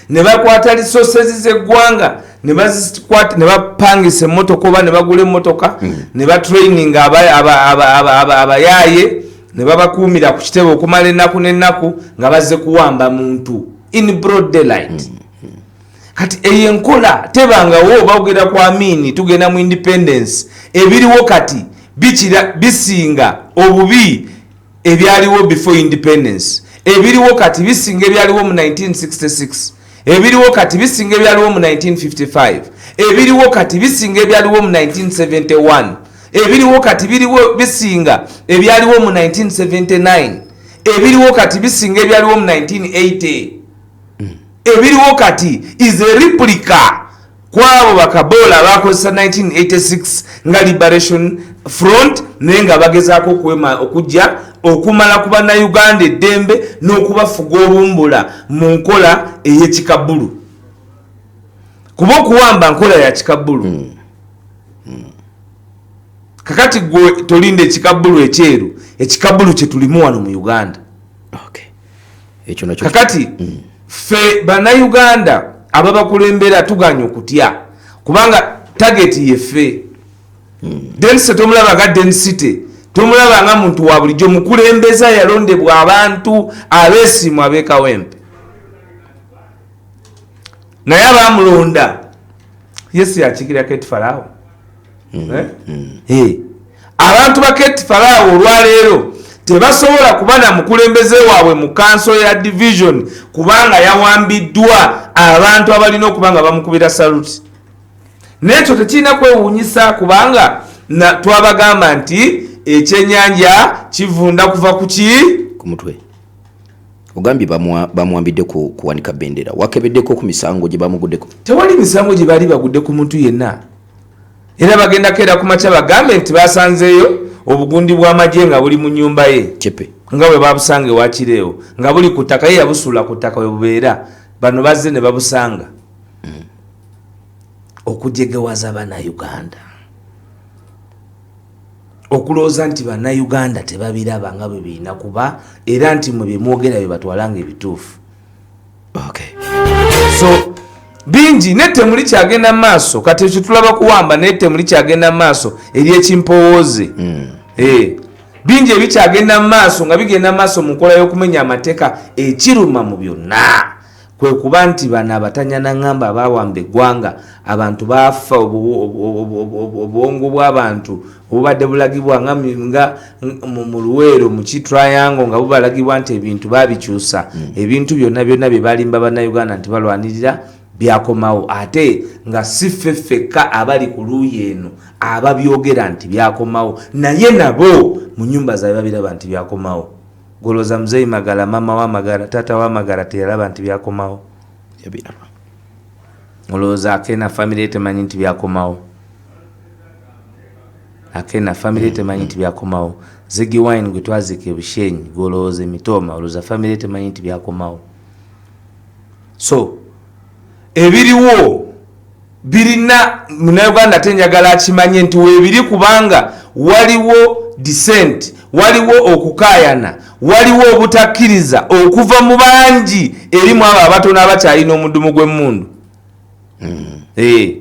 Ne bakwata resources z'eggwanga ne bazikwata, ne bapangisa emmotoka oba ne bagula emmotoka, ne batraininga abayaaye, ne babakuumira ku kitebe okumala ennaku n'ennaku nga bazze kuwamba muntu in broad daylight. Kati eyo enkola tebangawo. Bawogera ku Amini, tugenda mu independence. Ebiriwo kati bikira, bisinga obubi ebyaliwo before independence. Ebiriwo kati bisinga ebyaliwo mu 1966. Ebiriwo kati bisinga ebyaliwo mu 1955. Ebiriwo kati bisinga ebyaliwo mu 1971. Ebiriwo kati biriwo bisinga ebyaliwo mu 1979. Ebiriwo kati bisinga ebyaliwo mu 1980. Ebiriwo kati is a replica kwabo bakabola bakozesa 1986 nga Liberation Front, naye nga bagezaako okujja okumala ku Bannayuganda eddembe n'okubafuga obumbula mu nkola ey'ekikabulu, kuba okuwamba nkola ya kikabulu. Kakati gwe tolinda ekikabulu ekyeru, ekikabulu kyetulimu wano mu Uganda. Okay. Ekyo nakyo. Kakati ffe Bannayuganda ababakulembera tuganya okutya, kubanga target yeffe. Density tomulaba nga density, tomulaba nga muntu wa bulijjo. Mukulembeza yalondebwa abantu abeesimu ab'ekawempe, naye abamulonda yesu yakikira Keti Falawo. Eh? Eh. Abantu ba Keti Falawo olwaleero tebasobola kuba na mukulembeze waabwe mu kanso ya division, kubanga yawambiddwa abantu abalina okuba nga bamukubira saluti. Nekyo tekirina kwewuunyisa, kubanga twabagamba nti ekyenyanja kivunda kuva ku ki? Ku mutwe. Ogambye bamuwambidde ku kuwanika bendera. Wakebeddeko ku misango gye bamuguddeko? Tewali misango gye baali bagudde ku muntu yenna, era bagendako era ku makya bagambe nti basanzeeyo obugundi bw'amagye nga buli mu nyumba ye. Cepe. Nga bwe babusanga ewakireewo nga buli ku ttaka, ye yabusuula ku ttaka we bubeera. Bano bazze ne babusanga okujegewaza Bannayuganda, okulowooza nti Bannayuganda tebabiraba nga bwe birina kuba, era nti mwe byemwogera bye batwala nga ebituufu. So bingi naye temuli kyagenda mu maaso. Kati ekyo tulaba kuwamba, naye temuli kyagenda mu maaso eryekimpowooze. Eh, bingi ebikyagenda mu maaso nga bigenda mu maaso mu nkola y'okumenya amateeka. Ekiruma mu byonna kwe kuba nti bano abatanyana ŋŋamba abawamba eggwanga, abantu bafa, obwongo bw'abantu obubadde bulagibwa nga mu Luweero mu kitriangle, nga bubalagibwa nti ebintu babikyusa, ebintu byonna byonna bye balimba Bannayuganda nti balwanirira byakomawo, ate nga si ffe ffekka abali ku luuyi eno ababyogera nti byakomawo, naye nabo mu nyumba zaabwe babiraba nti byakomawo. Golooza Muzeeyi Magala, mama wa Magala, taata wa Magala, teyalaba nti byakomawo? Yabiraba. Olowooza Akena family temanyi nti byakomawo? Akena family temanyi nti byakomawo? Ziggy Wine gwe twaziika ebushenyi, golowooza emitooma, olowooza family temanyi nti byakomawo? So ebiriwo birina Munauganda, ate njagala akimanye nti weebiri, kubanga waliwo dissent, waliwo okukaayana, waliwo obutakkiriza okuva mu bangi erimu abo abatono abakyalina omudumu gw'emmundu. Eh.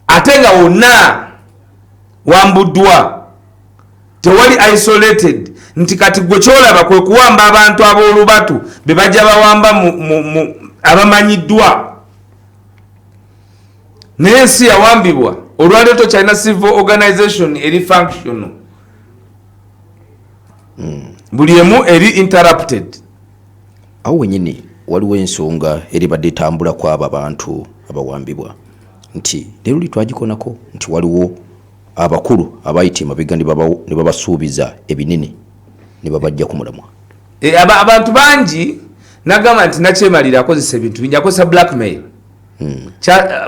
Ate nga wonna wambuddwa, tewali isolated nti kati gwe kyolaba kwe kuwamba abantu ab'olubatu be bajja bawamba abamanyiddwa. Naye ensi yawambibwa. Olwaliro tokyalina civil organization eri functional, buli emu eri interrupted. Awo wenyini waliwo ensonga eribadde etambula ku abo abantu abawambibwa, nti leero li twagikonako nti waliwo abakulu abayita emabega ne babasuubiza ebinene ne babajja ku mulamwa. E, abantu bangi nagamba nti nakyemalira akozesa ebintu bingi, akozesa blackmail.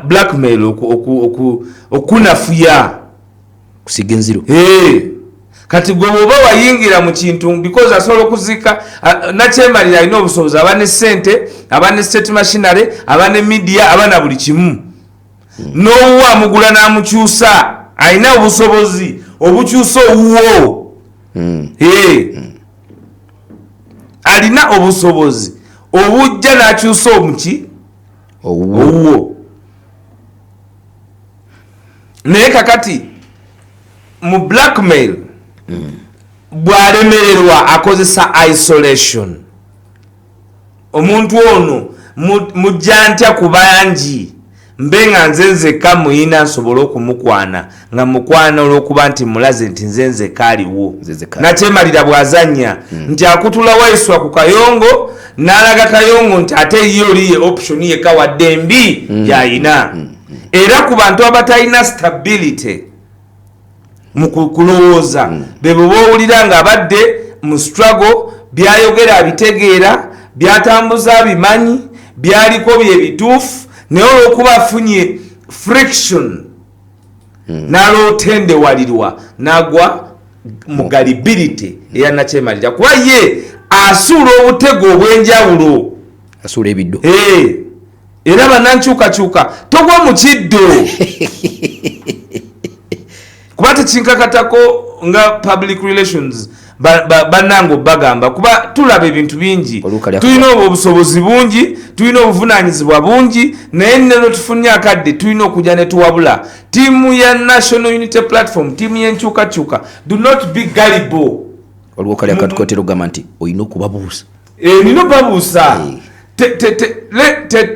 Blackmail okunafuya. Kusiga enziro. Hey. Kati gwe bwoba wayingira mu kintu, because asobola okuzika nakyemalira alina obusobozi, aba ne sente, aba ne state machinery, aba ne media, aba na buli kimu. N'owuwo amugula n'amukyusa, alina obusobozi obukyusa owuwo. Hey. Alina obusobozi obujja n'akyusa omuki. Owuwo. Naye kakati mu blackmail, bw'alemererwa akozesa isolation. Omuntu ono mujja ntya ku bangi, mbe nga nze nzekka muyina, nsobole okumukwana nga mukwana, olw'okuba nti mulaze nti nze nzekka aliwo. Nze nzekka aliwo. Nakyemalira bw'azannya nti akutula Waiswa ku Kayongo, n'alaga Kayongo nti ate ye oli ye option yekka wadde mbi gy'ayina. Era ku bantu abatalina stability mu kulowooza, be bwe boowulira nga abadde mu struggle, byayogera abitegeera, byatambuza abimanyi, byaliko bye bituufu, naye olwokuba afunye friction n'alootendewalirwa n'agwa mu gullibility eya nakyemalira, kuba ye asuula obutego obw'enjawulo. Asuula ebiddo. Eh, era bannankyukakyuka, togwa mu kiddo, kuba tekinkakatako nga public relations bannange obagamba, kuba tulaba ebintu bingi. Oluuka Tulina obwo obusobozi bungi, tulina obuvunanyizibwa bungi, naye neno tufunye akadde, tulina okujja ne tuwabula tiimu ya National Unity Platform, tiimu y'enkyukakyuka: do not be gullible. Waliwo kali akatukotera okugamba nti olina okubabuusa. Eh, nina obabuusa.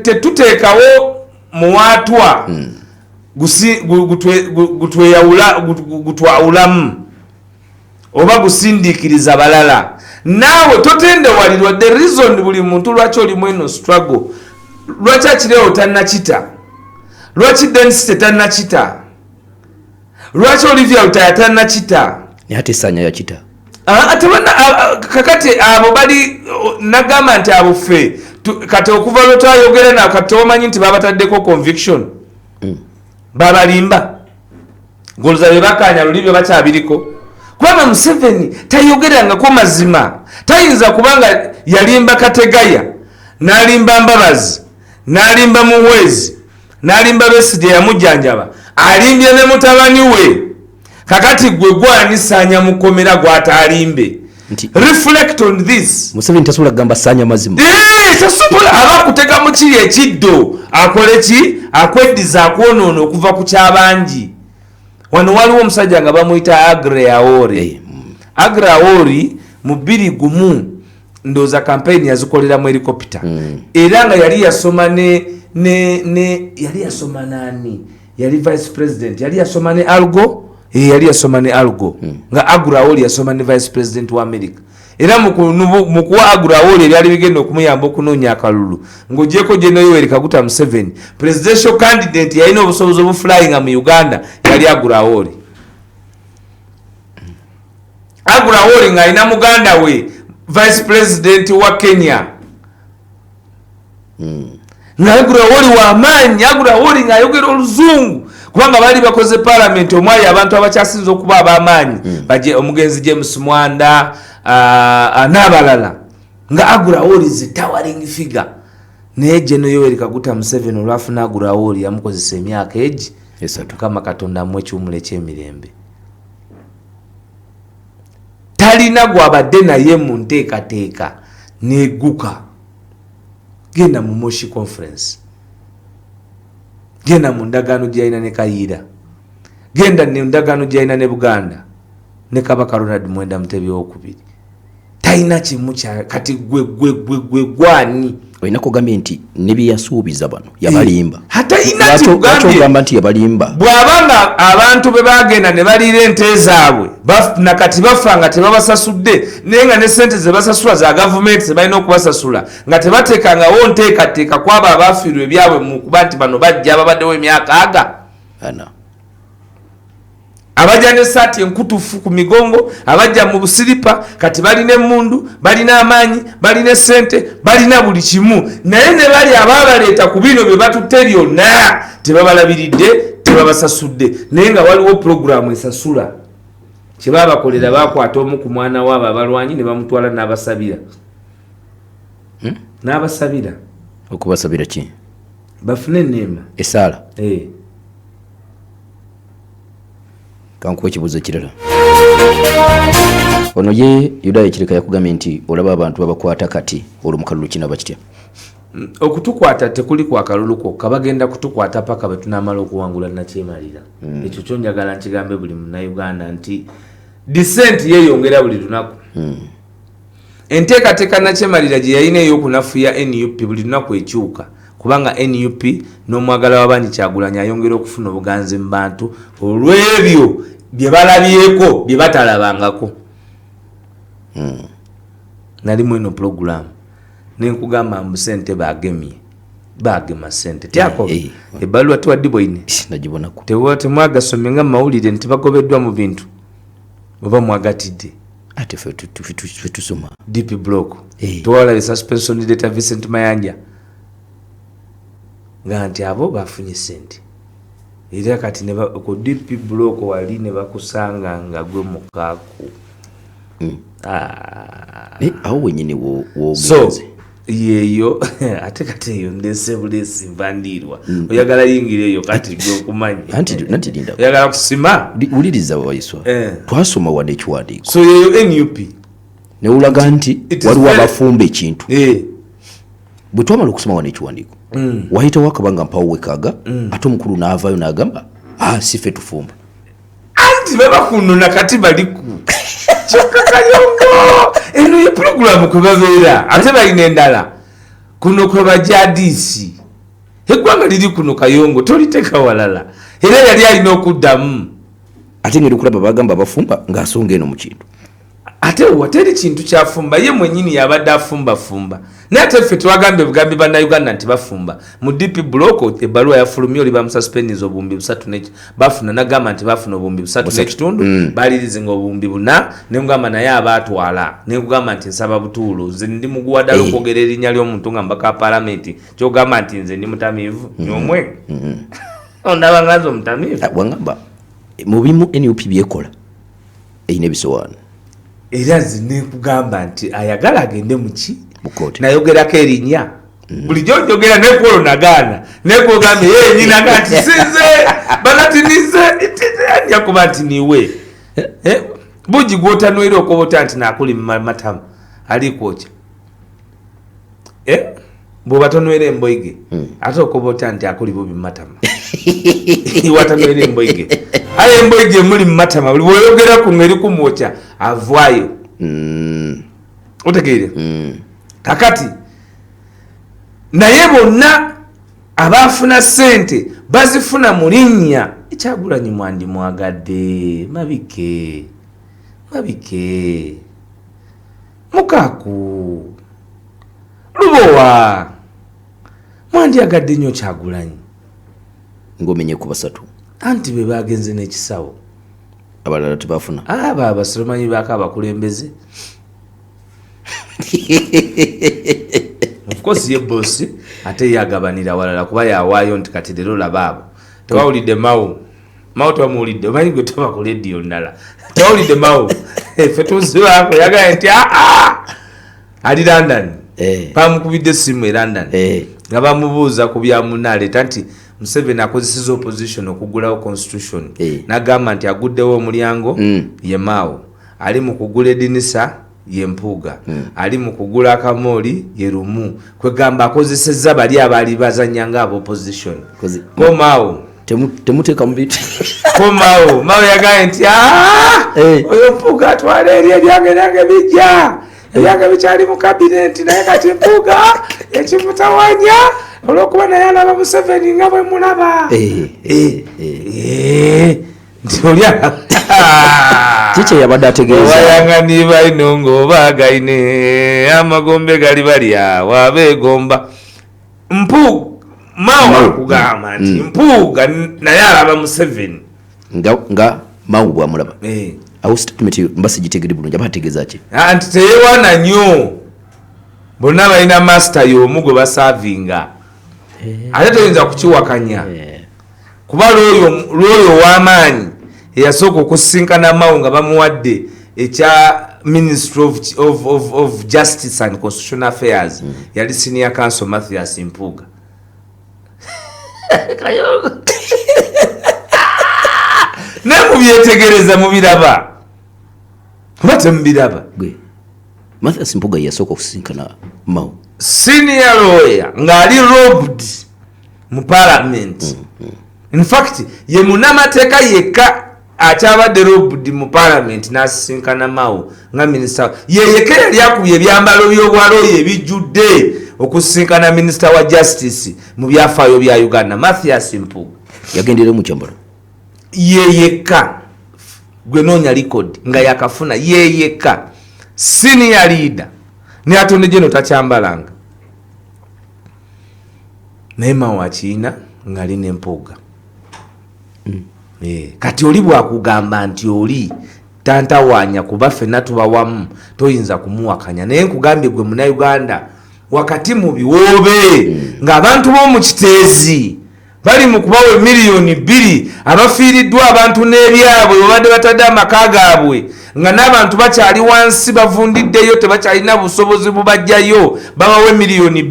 Tetuteekawo muwaatwa gutwawulamu oba gusindiikiriza balala. Naawe totendewalirwa. The reason buli muntu lwaki olimu eno struggle, lwaki Akirewo tannakita, lwaki Densite tannakita, lwaki Olivia Lutaya tannakita? Naye ate Sanya yakita. Ah, kakati abo bali nagamba nti abo ffe kati okuva lwe twayogera na kati tomanyi nti babataddeko conviction. Babalimba goloza bye bakanya luli bye bakyabiriko, kubanga Museveni tayogerangako mazima. Tayinza, kubanga yalimba Kategaya, n'alimba Mbabazi, n'alimba Muhwezi, n'alimba Besigye yamujjanjaba, alimbye ne mutabani we. Kakati gwe gwani Sanya mukomera gw'ataalimbe? Reflect on this. Museveni tasobola kugamba Sanya mazima. Eh, tasobola. Aba akutega mu kiri ekiddo, akole ki? Akweddiza, akwonoona okuva ku kyabangi. Wano waliwo omusajja nga bamuyita Aggrey Awori. Aggrey Awori mu 2001, ndowooza campaign yazikolera mu helicopter. Era nga yali yasoma ne yali yasoma nani, yali vice president, yali yasoma ne Al Gore. Eh, yali yasoma ne Al Gore. Nga Aggrey Awori yasoma ne vice president wa America. Era mu kuwa Aggrey Awori ebyali bigenda okumuyamba okunoonya akalulu, ng'ogyeko General Yoweri Kaguta Museveni, presidential candidate yalina obusobozi obuflyinga mu Uganda yali Aggrey Awori. Aggrey Awori ng'alina muganda we vice president wa Kenya, nga Aggrey Awori wamaanyi. Aggrey Awori ng'ayogera oluzungu, kubanga baali bakoze parliament omwali abantu abakyasinza okuba ab'amaanyi, baje omugenzi James Mwanda n'abalala, nga Aggrey Awori is a towering figure. Naye General Yoweri Kaguta Museveni olwafuna Aggrey Awori, yamukozesa emyaka egi 3. Mukama Katonda amuwe ekiwumulo ekyemirembe. Talina gwabadde naye mu nteekateeka neguka. Genda mu Moshi Conference, genda mu ndagaano gyalina ne Kayiira, genda ne ndagaano gyalina ne Buganda ne Kabaka Ronald Mwenda Mutebi owokubiri. Talina kimu kya kati. Gwe gwe gwe gwe gwani? Olina kugambye nti ne bye yasuubiza bano yabalimba. Hatalina. Lwaki Kikugambye. ogamba nti yabalimba? Bw'aba nga abantu be bagenda ne baliira ente zaabwe, nakati bafa nga tebabasasudde, naye nga ne sente ze basasula za gavumenti ze balina okubasasula, nga tebateekangawo nteekateeka kwabo abafiirwa ebyabwe mu kuba nti bano bajja babaddewo emyaka aga 40. Abajja n'essaati enkutufu ku migongo, abajja mu busiripa, kati balina emundu, balina amaanyi, balina esente, balina buli kimu, naye ne bali abaabaleeta ku bino bye batutte byonna tebabalabiridde, tebabasasudde, naye nga waliwo puroguramu esasula. Kyebabakolera, bakwata omu ku mwana waabo abalwanyi ne bamutwala n'abasabira n'abasabira. Okubasabira ki? Bafune eneema. Esaala? Eh. Kankuwa ekibuuzo ekirala. Ono ye Yudaya Kireka yakugambye nti olaba abantu babakwata, kati olwo mu kalulu kinaba kitya? Okutukwata tekuli kwa kalulu kwokka, bagenda kutukwata paka bwe tunamala okuwangula nakyemalira. Ekyo kyo njagala nkigambe buli Munnayuganda nti dissent yeeyongera buli lunaku. Enteekateeka nakyemalira gye yalina ey'okunafuya NUP buli lunaku ekyuka, kubanga NUP n'omwagala w'abangi Kyagulanyi ayongera okufuna obuganzi mu bantu olw'ebyo bye balabyeko bye batalabangako. Nalimu eno pulogulaamu nenkugamba mbu sente bagemye, bagema sente tyako. Ebbaluwa tiwadibwaine? Nagibonako. Temwagasomye nga mumawulire nti bagobeddwa mu bintu oba mwagatidde? Ate ffe tusoma. DP Block. Tewalabye suspension letter Vincent Mayanja nga nti abo bafunye sente, era kati ku DP Block wali ne bakusanga nga gwe mukaaku. Ah. Naye awo wenyini so wogenze. Yeeyo ate kati eyo ndese bulesi nvandiirwa. Oyagala yingira eyo kati gwe okumanya. Anti linda. Oyagala kusima. Wuliriza Waiswa. Twasoma wano ekiwandiiko. So yeeyo NUP. Newulaga nti It is waliwo very abafumba ekintu. Bwe twamala okusoma wano ekiwandiiko, wayitawo akabanga mpawo wekaaga, ate omukulu n'avaayo n'agamba, "Ah, si ffe tufumba." Anti babakunona kati baliku kyokka Kayongo eno ye pulogulaamu kwe babeera, ate balina endala kuno kwe bajadiisi. Eggwanga liri kuno Kayongo, toliteeka walala, era yali alina okuddamu. Ate ngeri okulaba bagamba abafumba ng'asonga eno mu kintu. Ate wa teri kintu kyafumba, ye mwenyini yabadde afumbafumba, naye ate ffe twagambye bugambi Bannayuganda nti bafumba mu DP Block. Ebbaluwa yafulumye oli bamususpendinza 3000 bafuna, nagamba nti bafuna 3000 3. n'ekitundu. Balirizinga 4000, nekugamba naye abaatwala, nekugamba nti nsaba butuulo, nze ndi muguwa ddala. Okwogera erinnya ly'omuntu nga mbaka palamenti, kyogamba nti nze ndi mutamiivu nyomwe, ondaba nga nze omutamiivu? Ah, wangamba mu bimu NUP byekola erina ebisowaano. Era nze nekugamba nti ayagala agende muki? Mu kooti. Nayogerako erinnya bulijjo njogera nekwolwo nagaana, nekwogambye yenyinaga nti sinze banatinize njakuba nti niwe. Eh, bugi gwotanwera okoba otya nti nakuli matamu alikwokya? Eh, bwoba tonwera emboige, ate okoba otya nti akuli bubi mumatama watanwera emboige? Aye emboige emuli mumatama, buli bwoyogeraku ngeri kumwokya avaayo. Otegeire? Kakati naye bonna abafuna sente bazifuna mu linnya Ekyagulanyi. Mwandimwagadde mabike mabike mukaku Lubowa, mwandyagadde nnyo Kyagulanyi. Ng'omenye ku basatu. Anti be bagenze n'ekisawo. Abalala tebafuna. Abo abasolomanyi baako abakulembeze. Of course ye bosi, ate ye agabanira walala kuba yawaayo nti kati leero laba abo. Tewawulidde Mawu? Mawu tewamuwulidde? Omanyi gwe toba ku lediyo ndala, tewawulidde Mawu? Ffe tuzibaako yagaye nti aa ali London. Bamukubidde essimu e London nga bamubuuza ku bya munaleeta nti Museveni akozeseza opposition okugulawo constitution. Nagamba nti aguddewo omulyango ye Maawo, ali mu kugula edinisa ye Mpuuga, ali mu kugula akamooli ye Lumu. Kwegamba akozesezza bali abaali bazanya nga aba opposition. Komaawo. Temuteeka mu bintu. Komaawo, Maawo yagambye nti, "Ah, oyo Mpuuga atwala eri ebyange, nange bijja, ebyange bikyali mu kabineti." Naye kati Mpuuga ekimutawanya olwokuba naye alaba Museveni nga bwe mulaba. Nti oli Kiki yabadde ategeeza? Obayangani balino ng'obaagaine amagombe gali balya wabeegomba. Mao Mao. akugamba nti Mpuuga naye alaba Museveni nga Mao bwamulaba. Awo statement eyo mba sigitegedde bulungi, aba ategeeza ki? Ah, nti teyewaana nnyo, bonna balina master y'omu gwe basaavinga, ate toyinza kukiwakanya kuba lwoyo ow'amaanyi eyasooka okusisinkana Mao nga bamuwadde ekya Ministry of Justice and Constitutional Affairs yali Senior Counsel Mathias Mpuuga. Kayongo. Naye mubyetegereza, mubiraba oba temubiraba? Gwe Mathias Mpuuga yasooka okusisinkana Mao. Senior lawyer ng'ali robbed mu parliament. In fact, ye munnamateeka yekka akyabadde robbed mu parliament n'asisinkana Mao nga minisita. Ye yekka yali akubye ebyambalo by'obwalooya ebijjudde okusisinkana minisita wa justice mu byafaayo bya Uganda, Mathias Mpuuga. Yagendere mu kyambalo. Ye yekka gwe noonya record nga yakafuna, ye yekka senior leader ne Attorney General takyambalanga, naye Mao akiina ng'ali n'Empuuga. Kati oli bwakugamba nti oli tantawaanya kuba ffenna tuba wamu, toyinza kumuwakanya. Naye nkugambye gwe Munauganda, wakati mu biwoobe ng'abantu b'omu Kiteezi bali mu kubawa 2 miliyoni, abafiiriddwa abantu n'ebyabwe, babadde batadde amaka gaabwe nga n'abantu bakyali wansi bavundiddeyo, tebakyalina busobozi bubajjayo, babawa 2 miliyoni,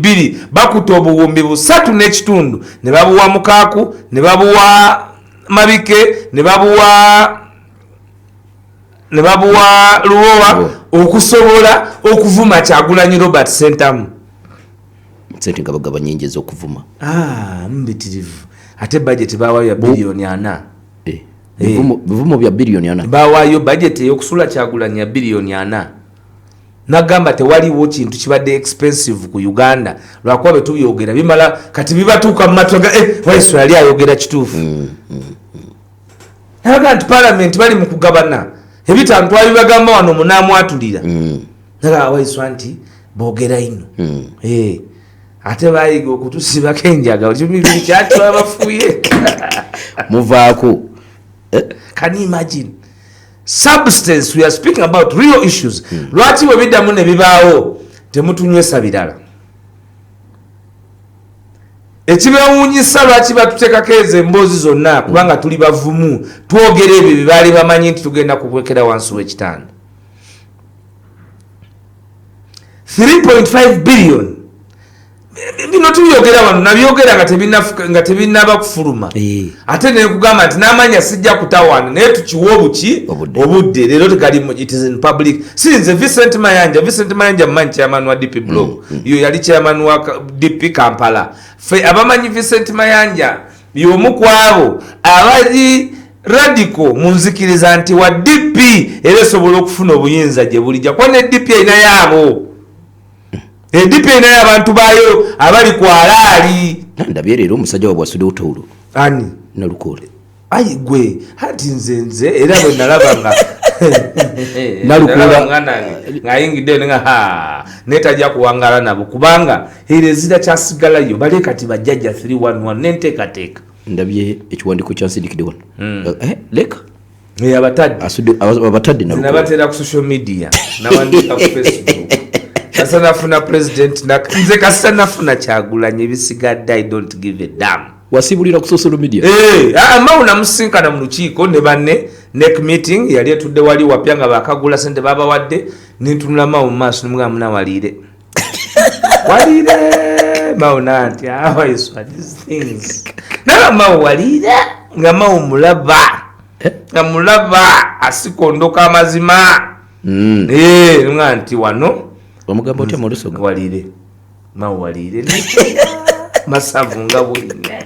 bakuta 3,500 ne babuwa Mukaaku, ne babuwa Mabike, ne babuwa Lubowa okusobola okuvuma Kyagulanyi Robert Sentamu. Sente nga bagaba nyingi ez'okuvuma. Ah, mbitirivu. Ate budget bawayo ya biliyoni 40. Bivumo bya biliyoni 40. Bawayo budget ey'okusula Kyagulanyi ya biliyoni 40. Nagamba tewaliwo kintu kibadde expensive ku Uganda, lwakuba bwe tubyogera bimala kati bibatuuka mu matu ga Waiso yali ayogera kituufu. Nabaga nti parliament bali mu kugabana ebitaano, twabibagamba wano munaamwatulira. Naga Waiswa nti boogera ino. Ate bayiga okutusibako enjaga kimibiri kyati bafuye. Muvaako. Can you imagine? Substance, we are speaking about real issues. Lwaki bwe biddamu ne bibaawo temutunywesa birala? Ekibewuunyisa, lwaki batuteekako ezo emboozi zonna? Kubanga tuli bavumu, twogera ebyo bye baali bamanyi nti tugenda kubwekera wansi w'ekitanda. 3.5 billion, bino tubyogera wano, nabyogera nga tebinnaba kufuluma. Ate nekugamba nti n'amanya sijja kutawaana, naye tukiwa obuki? Obudde. Obudde leero tegali it is in public. Sinze Vincent Mayanja, Vincent Mayanja mumanyi, chairman wa DP Bloc. Yo yali chairman wa DP Kampala. Fe abamanyi Vincent Mayanja y'omu ku abo abali radical mu nzikiriza nti wa DP era esobola okufuna obuyinza gye bulijja, kuba ne DP erinayo abo, DP erinayo abantu baayo abali ku alaali. Ndabye leero omusajja wabwe asuddewo tawulo. Ani? Nalukoola. Ayi gwe, ati nze era bwe nalaba nga Nalukoola. Nalaba nga nange ng'ayingidde nga ha, naye tajja kuwangaala nabo kubanga era ezira kyasigalayo bale kati bajjajja 311 n'enteekateeka. Ndabye ekiwandiiko kyansindikidde wano. Leka. Abatadde. Asudde abatadde Nalukoola. Nabateera ku social media, nawandiika ku Facebook, kasita nafuna president, nze kasita nafuna Kyagulanyi, ebisigadde I don't give a damn. Wasibulira ku social media? Eh, ah, Mao namusinkana mu lukiiko ne banne, NEC meeting yali etudde wali wapya nga bakagula sente babawadde, nentunula Mao mu maaso nemugamba, "Munawaliire, waliire Mao." Nanti awaiswa these things naye Mao waliire nga Mao mulaba, nga mulaba asikondoka amazima. Eh, nga nti wano Wamugamba otya mu Lusoga? Waliire Mao, waliire masavu nga bwine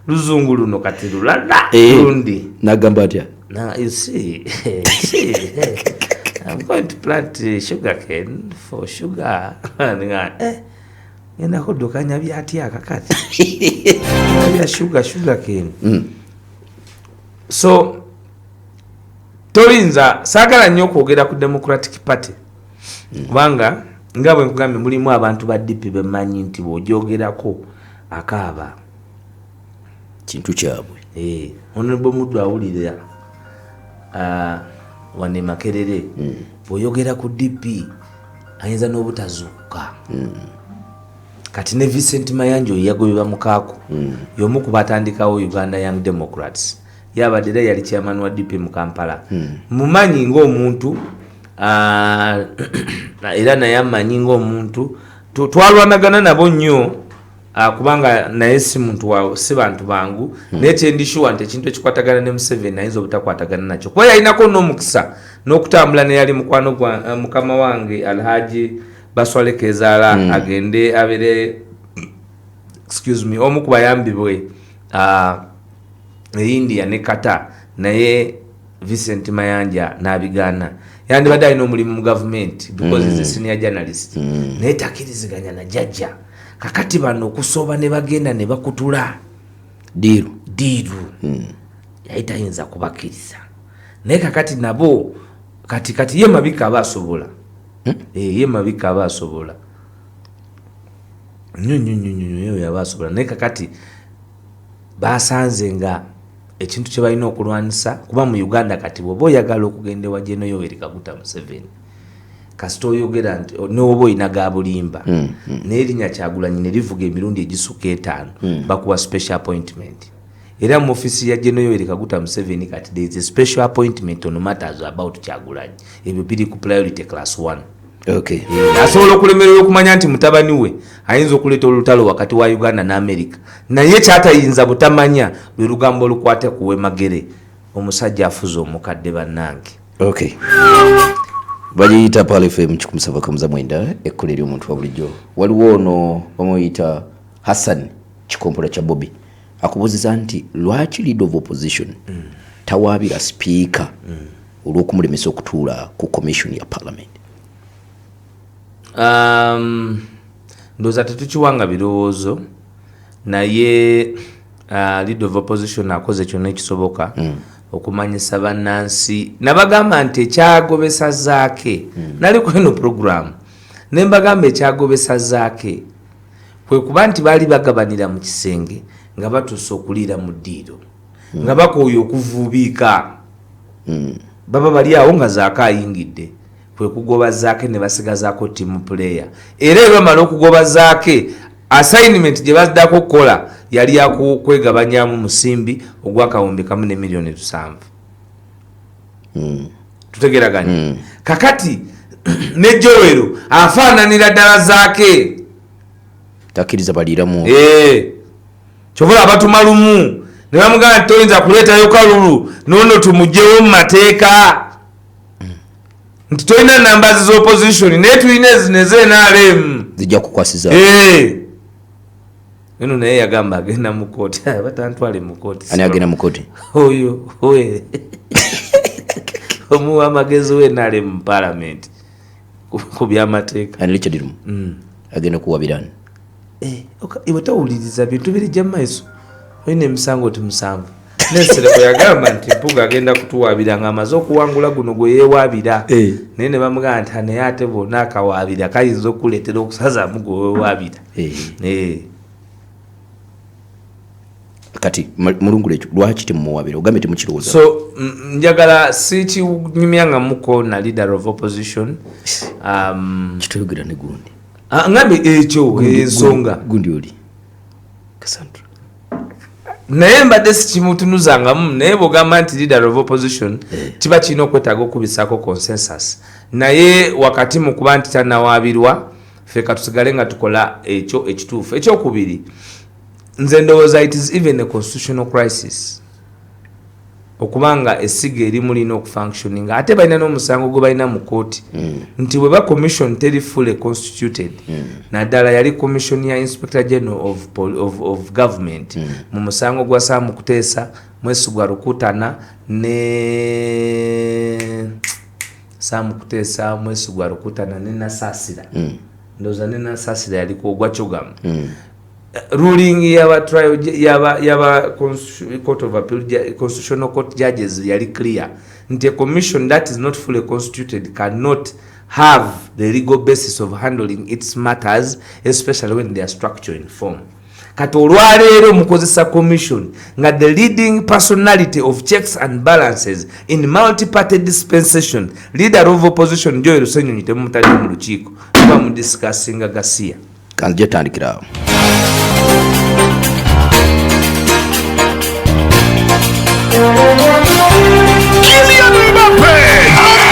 luzungu luno kati lulala. Lundi. Nagamba atya? Now you see, I'm going to plant sugar cane for sugar. Nga, ngenda kuddukanya byatya kakati bya sugar cane. So toyinza, saagala nnyo okwogera ku Democratic Party kubanga nga bwe nkugambye mulimu abantu ba DP bemanyi nti bw'ogyogerako akaaba. Kintu kyabwe. Eh, Honorable Muddu awulira, wano e Makerere bw'oyogera ku DP ayinza n'obutazuukuka. Kati ne Vincent Mayanja oyo yagobebwa Mukaaku, y'omu ku batandikawo Uganda Young Democrats, yabadde era yali chairman wa DP mu Kampala. Mumanyi ng'omuntu, era naye amanyi ng'omuntu twalwanagana nabo nnyo, kubanga naye si muntu wa, si bantu bangu. Naye kyendi sure nti ekintu ekikwatagana ne Museveni ayinza obutakwatagana nakyo, kuba yalinako n'omukisa n'okutambula neyali mukwano gwa mukama wange Alhaji Baswale Kezaala agende abeere, excuse me, omu ku bayambi bwe e India ne Qatar, naye Vincent Mayanja n'abigaana. Yandibadde alina omulimu mu gavumenti because is a senior journalist, naye takkiriziganya na jjajja. Kakati bano okusooba ne bagenda ne bakutula deal. Deal yali tayinza kubakkiriza, naye kakati nabo kati ye Mabika aba asobola. Eh, ye Mabika aba asobola nnyo nnyo nnyo nnyo nnyo, oyo aba asobola. Naye kakati basanze nga ekintu kye balina okulwanisa, kuba mu Uganda kati bw'oba oyagala okugenda ewa Gen Yoweri Kaguta Museveni, kasita oyogera nti newoba olina ga bulimba, naye erinnya Kyagulanyi ne livuga emirundi egisukka etaano, bakuwa special appointment. Era mu ofiisi ya Gen Yoweri Kaguta Museveni kati there is a special appointment on matters about Kyagulanyi. Ebyo biri ku priority class 1. Asobola okulemererwa okumanya nti mutabani we ayinza okuleeta olutalo wakati wa Uganda ne America, naye kyatayinza butamanya lwe lugambo olukwata ku Wemagere, omusajja afuze omukadde, bannange. Okay, bagiyita Pearl FM 179, ekkola eri omuntu wa bulijjo. Waliwo ono bamuyita Hassan Kikompola kya Bobi, akubuuziza nti lwaki leader of opposition tawaabira sipiika olw'okumulemesa okutuula ku commission ya parliament? Ndowooza tetukiwanga birowoozo, naye leader of opposition akoze kyonna ekisoboka okumanyisa bannansi. Nabagamba nti ekyagobesa Zaake, nali ku eno program ne mbagamba, ekyagobesa Zaake kwe kuba nti baali bagabanira mu kisenge nga batuuse okuliira mu ddiiro, nga bakooye okuvuubiika, baba bali awo nga Zaake ayingidde, kwe kugoba Zaake ne basigazaako team player. Era ebamala okugoba Zaake, assignment gye baddako okukola yali yakwegabanyamu musimbi ogwakawumbi 1 ne miliyoni 7. Tutegeraganye? Kakati ne Joel afaananira ddala Zaake. Takkiriza baliiramu. Eh. Kyova abatuma lumu ne bamugamba nti toyinza kuleetayo kalulu nono, tumugyewo mu mateeka nti tolina numbers z'opposition, naye tulina ezino ez'NRM. Zijja kukwasiza. Eh. Eno naye yagamba agenda mu kooti, batantwale mu kooti. Ani agenda mu kooti? Oyo we omuwa amagezi w'NRM mu parliament ku byamateeka. Ani, Richard Lumu? Agenda kuwabirani? Eh, iwe towuliriza bintu birijja mu maiso. Olina emisango ti musanvu. Nensereko yagamba nti Mpuga agenda kutuwaabira ng'amaze okuwangula guno gwe yeewaabira. Naye ne bamugamba nti naye ate bwonna akawaabira kayinza okukuleetera okusazaamu gwe weewaabira. Eh. Kati mulungula ekyo, lwaki temumuwabira? Ogambye temukirowooza. So njagala sikinyumyangamuko na leader of opposition. Kitoyogera ne gundi. Ah, ngambye ekyo ensonga. Gundi oli Cassandra. Naye mbadde sikimutunuzangamu, naye bwogamba nti leader of opposition, kiba kirina okwetaaga okubisaako consensus. Naye wakati mu kuba nti tanawaabirwa, ffe katusigale nga tukola ekyo ekituufu. Ekyokubiri, nze ndowooza it is even a constitutional crisis okubanga essiga erimu lirina okufunctioninga, ate balina n'omusango gwe balina mu kooti nti bwe ba commission teri fully constituted, naddala yali commission ya Inspector General of government mu musango gwa Sam Kuteesa, Mwesigwa Rukutana ne Sam Kuteesa, Mwesigwa Rukutana ne Nasasira. Ndowooza ne Nasasira yaliko ogwa Chogamu. Ruling yaba trial yaba court of appeal, constitutional court judges yali clear nti a commission that is not fully constituted cannot have the legal basis of handling its matters, especially when they are structure in form. Kati olwaleero mukozesa commission nga the leading personality of checks and balances in multi-party dispensation, leader of opposition Joel Ssenyonyi, temumutadde mu lukiiko muba mudiscussinga gasiya. Kanzije tandikira awo. Kylian Mbappe! Mbappe!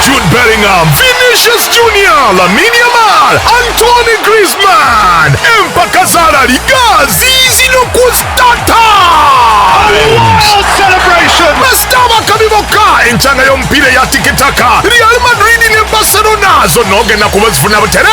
Jude Bellingham, Vinicius Junior, Lamine Yamal, Antoine Griezmann. Empaka za La Liga zizino ku Star Times! Wild celebration! Star Bakabi bokka, enkyanga y'omupiira eya tikitaka, Real Madrid ne Barcelona zonna ogenda kuba zifuna butere.